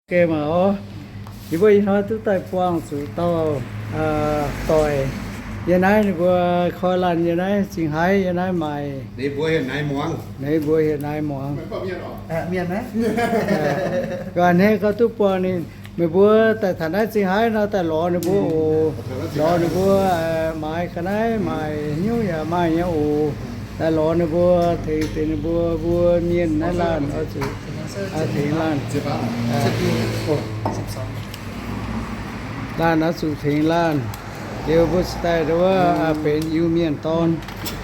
Geh maah oc. Yie mbuo ih hnoi duqv daaih buangh zuqc dauh doic. Yie naaiv ninh mbuo koi laanh yie naaiv Zingh Haaix yie naaiv maaic. Ninh mbuo hietc naaiv muangx. Mienh hnangv gauh duqv buangh ninh. Meih mbuo daaih taux naaiv Zingh Haaix nor daaih lorz ninh mbuo oc. Lorz ninh mbuo maaiz ga'naaiv maaic hnyouv yaac maaih nyei oc. Daaih lorz ninh mbuo tengx deix ninh mbuo, mbuo mienh naaiv laanh oix zuqc tengx laanh. Laanh oix zuqc tengx laanh. Liuz mbuo cingx daaih wuov benx Iu-Mienh dorn.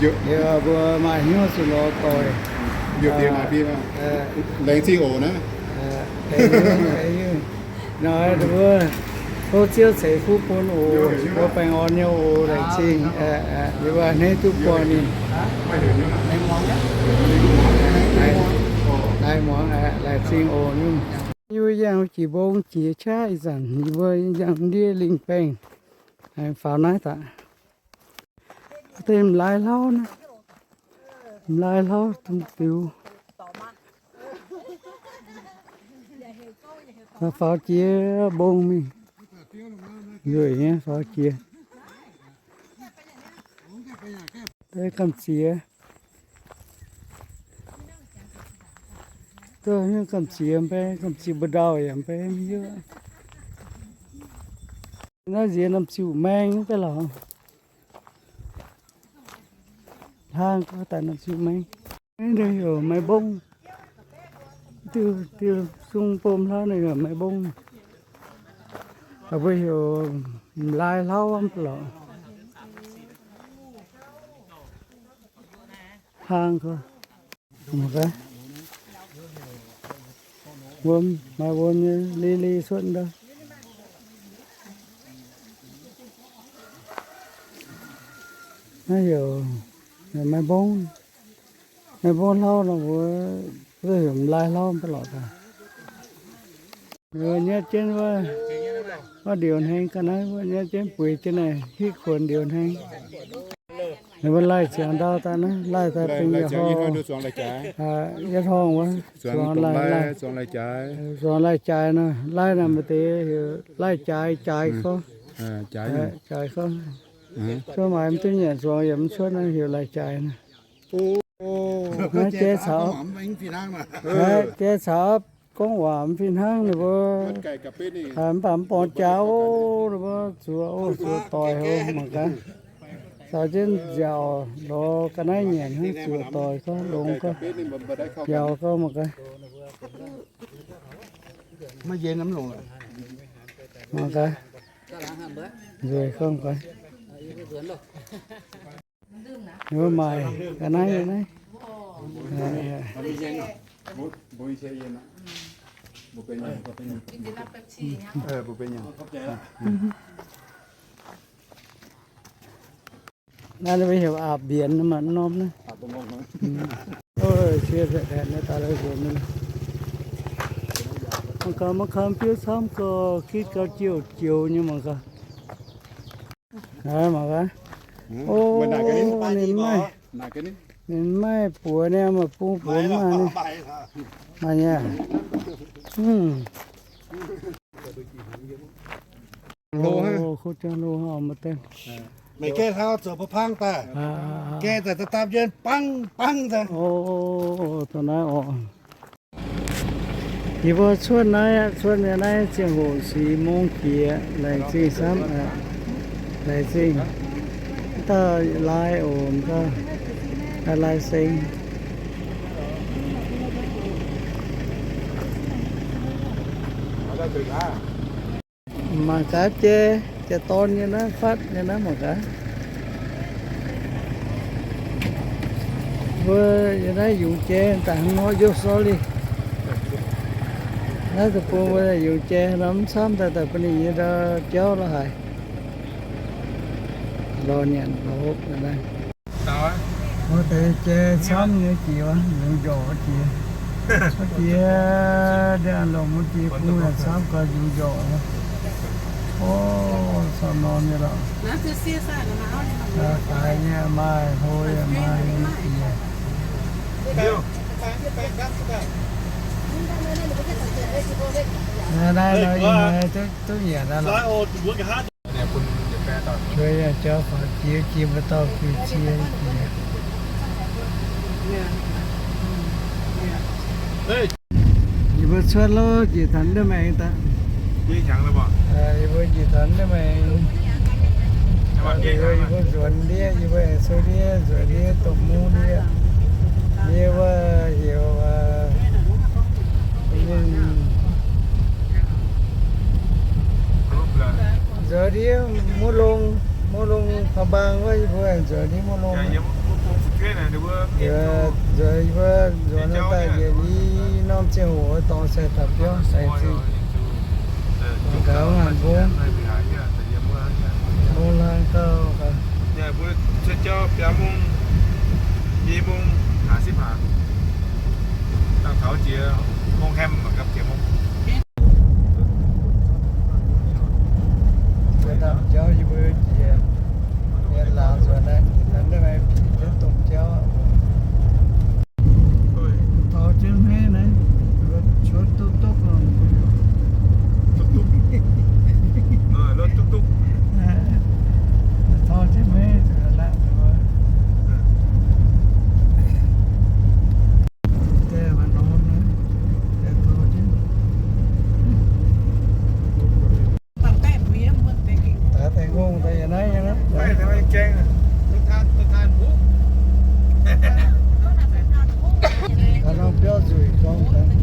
Liuz mbuo maaih hnyouv zuqc lorz doic. Laengz zingh oc naaiv. Nor ninh mbuo tov Ziouv ceix fuqv bun oc, mbuo baengh orn nyei oc, laengz zingh. Yie mbuo a'hneiv duqv buangh ninh. Laengz muangx, laengz zingh oc. Yie yangh jiex mbong jiex qaqv ih zanc yie mbuo yangh ndiev lingh baengh faaux naaiv daaih. Deix m'laaix hlauv naaiv, m'laaix hlauv dongh diux. Faaux jiex mbong mingh, nzueic nyei faaux jiex. Gamh ziex, gamh ziex mbae, gamh ziex mbu'ndauh yaac mbae mv hiuv. Naaiv nziex norm ziuh maeng daaih lorqc. Hlang gorx daaih norm ziuh maeng. Naaiv heuc maiv mbong. Diuh, diuh sung bom hlauv naaiv heuc maiv mbong. Mbuo heuc m'laaix hlauv lorqc. Hlang gorx. Wuom, maaih wuom nyei, li li cuotv ndau. Naaiv heuc maiv mbong. Maiv mbong hlauv nor mbuo heuc m'laaix hlauv mv baac lorqc daaih. Wuov nyatv jienv wuov, wuov ndiouc hnengx ga'naaiv, wuov nyatv jienv bueix jienv naaic hitv kuonx ndiouc hnengx. Ninh mbuo laih ziangx ndau daaih naaiv, laih daaih benx yietc horngh, yietv horngh wuov, zuangx laih, zuangx laih jaaix nor, laih naaic maaih deix heuc laih jaaix, jaaix gorx, jaaix gorx. Cuotv maaiz mv duqv nyanc zuangx yaac mv cuotv naaiv heuc laih jaaix naaiv. Jai caux, jai caux gorngv waac mv fih hnangv ninh mbuo. Mv baac mv borngz jaax oc, ninh mbuo zuoqc oc, zuoqc doic oc mangc gaax. Caux jienv nziaauc lorz ga'naaiv nyanc hnangv zuoqc doic gorngv longx gorngv nziaauc gorngv mangc gaax. Mangc gaax, nzueic gorngv mangc gaax. Ninh mbuo maaic ga'naaiv naaiv. Naaiv ninh mbuo heuc aapv mbienx mv norm naaiv. Ov, cie daaih nzuonx. Mangc gaax, mangc gaax, biouv camv gauh gitv gauh jouh joux nyei mangc gaax. Mangc gaax. Ov, ninh maiv, ninh maiv buoz nyei, maaih bung buoz mv maaih nyei. Maaih nyei. Hlo, kuv jangv hlo maaih deix. Meih gaeqv hlauv zoux ba'pangv daaih. Gaeqv daaih daav dapv jienv bangv bangv daaih. Ov, dongh naaiv oc. Yie mbuo cuotv naaiv aqv, cuotv mienh naaiv ziangh hoc sic mong jiex, laengz zingh camv, laengz zingh. Dauh lai oc, dauh lai seng. Mangc gaax jai, jai-dorn nyei naaiv fatv nyei naaiv mangc gaax. Mbuo yiem naaiv yungz jai daaih hnangv nor, sorry. Naaiv deic-bung mbuo yungz jai nor mv camv daaih daaih bun ninh nyei ndau jauv la'haic. Lorz nyanc lorz hopv naaiv. Mbuo deix jai camv nyei jiex, yungz njorqc jiex. Wuov jiex, ndiangx-lomc wuov jiex bung yaac camv gaax yungz njorqc. Ov, camv norm nyei lorqc. Faix nyei maaih, hlo yaac maaih nyei jiex. เดี๋ยว ไป ไป ครับ ครับ นี่ ตอนนี้ หนูก็จะสังเกตได้ คือ พวก เลข สอง ตัว อย่าง Naaiv nor yie duqv nyanc naaiv lorqc. Cuei yangh jauv faaux jiex jiex mbuo dauh guix cie jiex. Yie mbuo cuotv lov njiec taux ndiev maengx daaih. Yie mbuo njiec taux ndiev maengx. Yie mbuo nzuonx ndiev, yie mbuo aengx sou ndiev, nzuonx ndiev dongh mungv ndiev. Ndiev wuov heuc, ninh nzuonx ndiev Muoz Longh, Muoz Longh Paa Mbaang wuov, yie mbuo aengx nzuonx ndiev Muoz Longh. Nzuonx, yie mbuo nzuonx daaih njiec i norm ziangh hoc dorngx se taux biauv saeng-zingh. Mangc gaax ngaanc mbong, mbong hlang gauh gaax. Mbuo ndaamv-jauv yie mbuo jiex mienh laangz nzuonx naaiv, taux ndiev maengx bic jienv domh jauv. Taux jienv hmeiv naaiv, cuotv duqv duqv. Taux jienv hmeiv, taux deix ngongh daaih yiem naaiv nyei. Taux norm biauv nzueic gorngv daaih.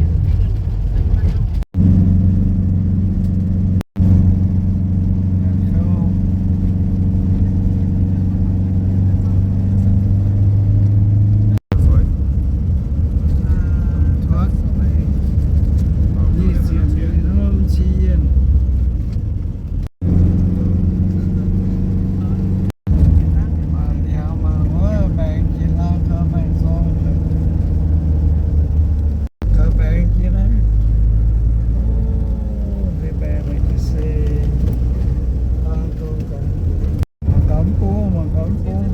Mangc gaax mv bung, mangc gaax mv bung.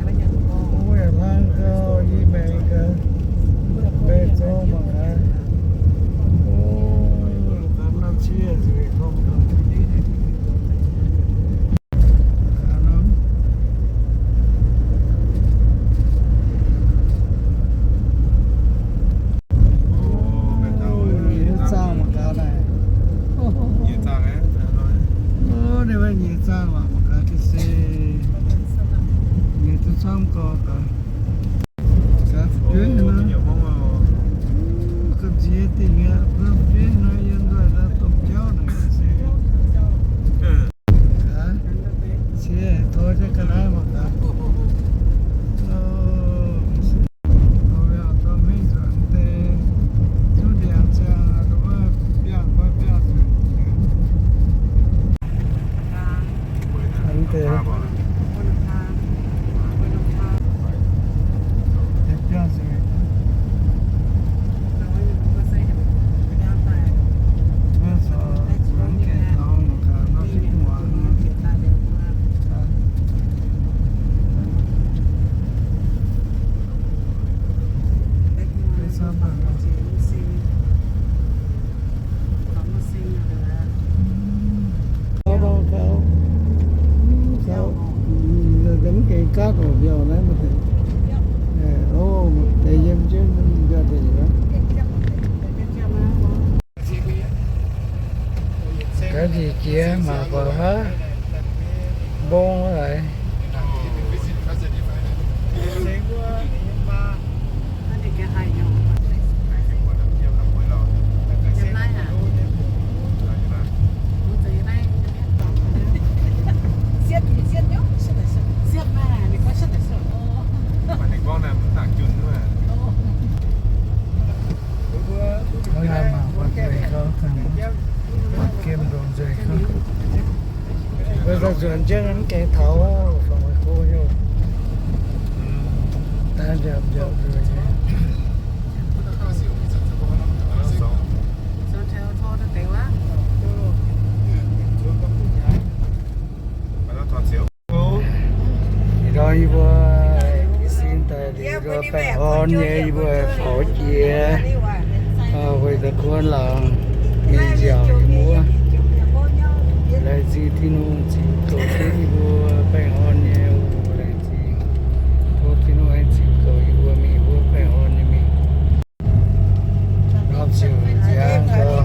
Mv bung yaac hlang gauh, i maengx gaax. Mbaengx-zorng mangc gaax. O, norm cie nzueic gorngv. Nyei zaangh mangc gaax naaic. O, ninh mbuo nyei zaangh mangc gaax ga'sie se nyei duqv camv gorx gaax. Gaax fu'jueiv nor, gamh nziex dingh aqv, fu'jueiv nor yiem nzoih ndau domh jauv naaic ga'sie. Gaax, cie tor jienv ga'naaiv mangc gaax. Mv deix, Gaax njiec jiex mangc buatc haav mbong laaix. Mangc buatc nzueic gauh, buatc giem ndongc nzueic gauh. Mbuo nzuonx jienv mv gaengh taux, fangx meih go nyei. Daaih mbiaauc mbiaauc nzueic nyei. Ih ndorm yie mbuo sin daaih liuz, baengh orn nyei, yie mbuo faaux jiex, weic da'kuon laangz. Mingh nziaauc yie mbuo. Laengz zingh Tin-Hungh ziux goux jienv yie mbuo baengh orn nyei oc. Laengz zingh. Tov Tin-Hungh aengx ziux goux yie mbuo mingh wuov baengh orn nyei mingh. Norm ziouc nziaangx gau.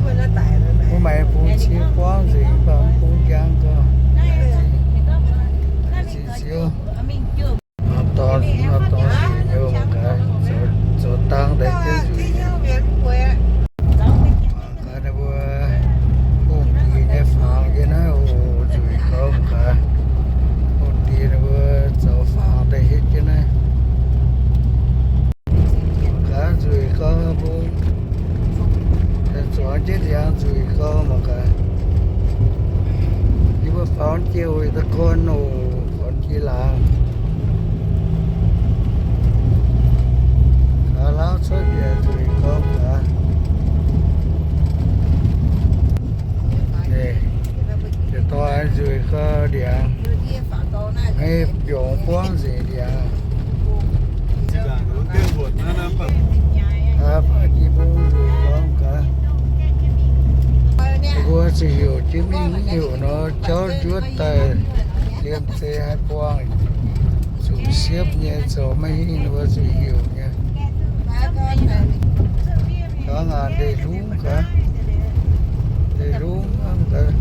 Mbuo maaih bung cie buangv nzengc, bung njang gau. Laengz zingh Ziouv. Norm dorn, norm dorn nzueic nyei mangc gaax, zoux dang daaih jienv nzueic nyei. Mangc gaax ninh mbuo hungh diex nyei fangx yiem naaiv oc, nzueic gau mangc gaax. Hungh diex ninh mbuo zoux fangx daaih hietv jienv naaiv. Mangc gaax nzueic gau bung, zuangx jienv ndiangx nzueic gau mangc gaax. Yie mbuo faaux jienv wuic da'kuon oc, faaux jienv laangz. Gaax hlauv cuotv yaac nzueic gau gaax. Yietc dorh nzueic gau ndiangx. Maiv biongx buangv nzengc ndiangx. Aa, faaux jienv bung nzueic gau gaax. Ninh mbuo zuqc heuc jienv mingh, heuc nor jauv njuotv daaih liemh zeih haih buangh. Zuqc siepv nyei zoux maiv hingh, ninh mbuo zuqc heuc nyei. Gaax ngaanc ndeic-hlungv gaax. Ndeic-hlungv hnangv gaax.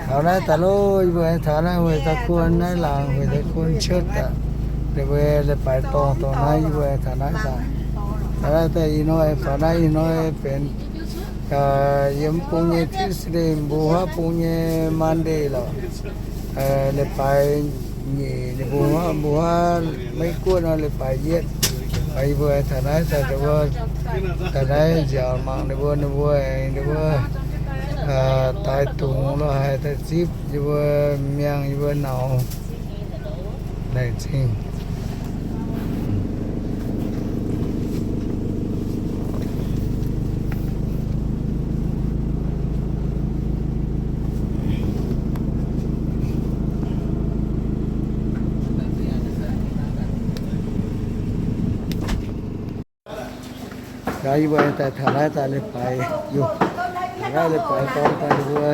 Taux naaiv daaih loh, yie mbuo taux naaiv wuic daaih kuon naaiv laangz, wuic daaih kuon cuotv daaih. Ninh mbuo leiz-baaix dorngh dongh naaiv, yie mbuo taux naaiv daaih. Taux naaiv daaih ih hnoi, faaux naaiv ih hnoi benx yiem bung nyei Tuesday, mbuo huaav bung nyei Monday lorqc. Leiz-baaix nyeic ninh mbuo huaav, mbuo huaav Meiv Guoqv nor leiz-baaix yietv. Yie mbuo taux naaiv daaih, taux naaiv nziaauc mangc ninh mbuo, ninh mbuo aengx ninh mbuo daaih dungz lorqc, haih daaih zipv yie mbuo miangh, yie mbuo nauz. Laengz zingh. Gaax yie mbuo daaih taux naaiv daaih leiz-baaix, taux naaiv leiz-baaix dorn daaih ninh mbuo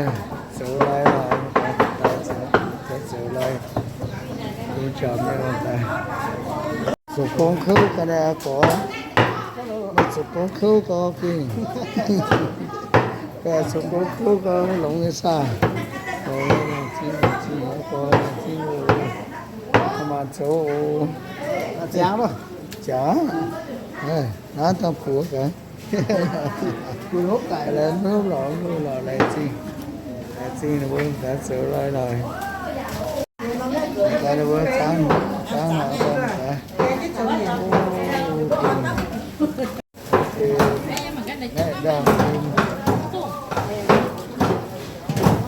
zoux lai lorqc, daaih zoux lai, dongh jomc nyei daaih. Zoux gong kouv ga'naaiv gorx, meih zoux gong kouv gau gengh, zoux gong kouv gau longx nyei saah. Longx nyei, longx zingh, longx zingh, longx zingh oc. Maanc zoux oc. Jangx, naaiv dangh buoz gaax. Laengz zingh, laengz zingh, ninh mbuo gaax zoux lai lorqc. Gaax ninh mbuo zaangv, zaangv haic gaax. Naaiv ndaangc,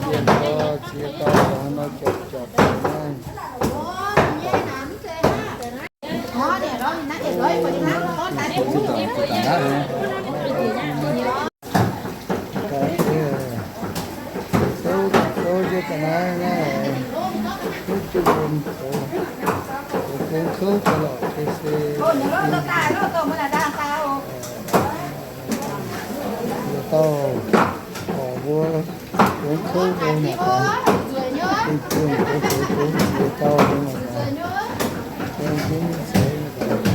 ziex dauh, ziex dauh nor, japc japc naaiv. Souv, souv jienv ga'naaiv naaiv, duqv jienv bun zoux, zoux gong kouv ga'lorqc se se. Dauh gorx mbuo gong kouv gong mangc gaax, gong gong gong gong gong ziex dauh gong mangc gaax, gong gong ziex dauh.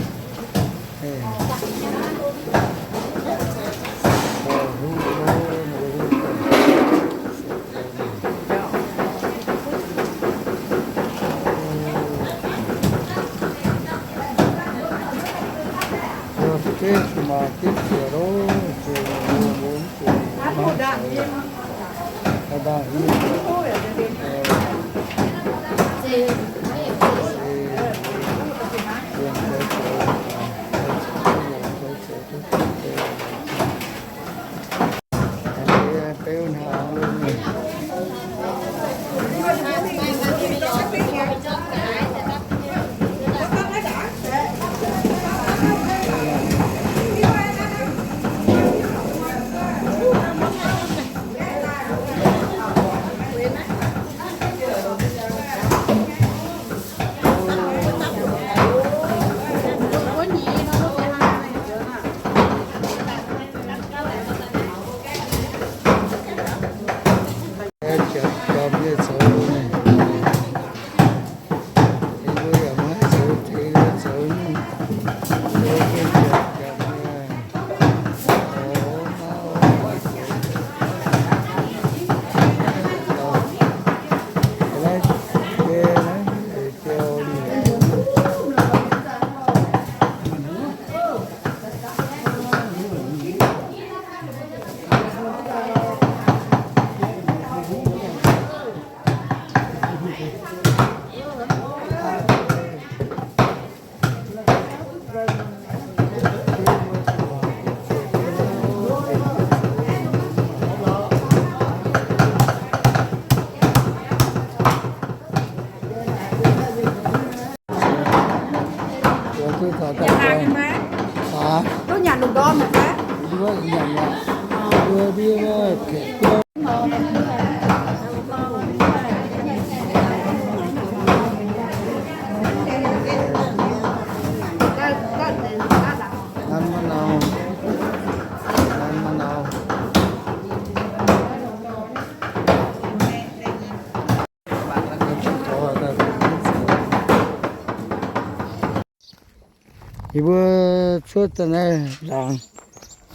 Yie mbuo cuotv daaih naaiv laangz,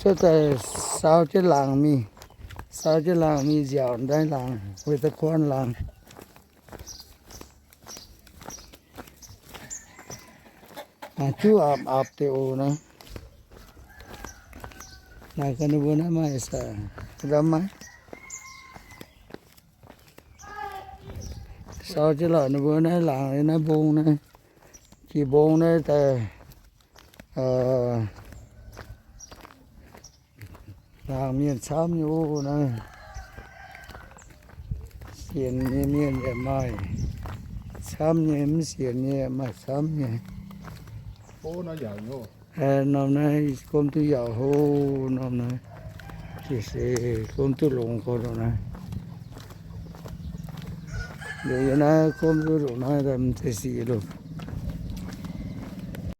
cuotv daaih saau jienv laangz mingh, saau jienv laangz mingh nziaauc naaiv laangz, weic da'kuan laangz. Zuqc apc apc deix oc naaiv. Naaic gaax ninh mbuo naaiv maaih sai ndamv maiv? Saau jienv lorqc ninh mbuo naaiv laangz naaiv mbong naaiv, jiex mbong naaiv daaih laangz mienh camv nyei oc naaiv. Sienx nyei mienh yaac maaih, camv nyei mv sienx nyei maaih camv nyei. Norm naaiv gomv duqv yaauc hlo, norm naaiv se gomv duqv longx gorx naaiv. Liuz yie naaiv gomv duqv longx naaiv daaih m'zei sic loh.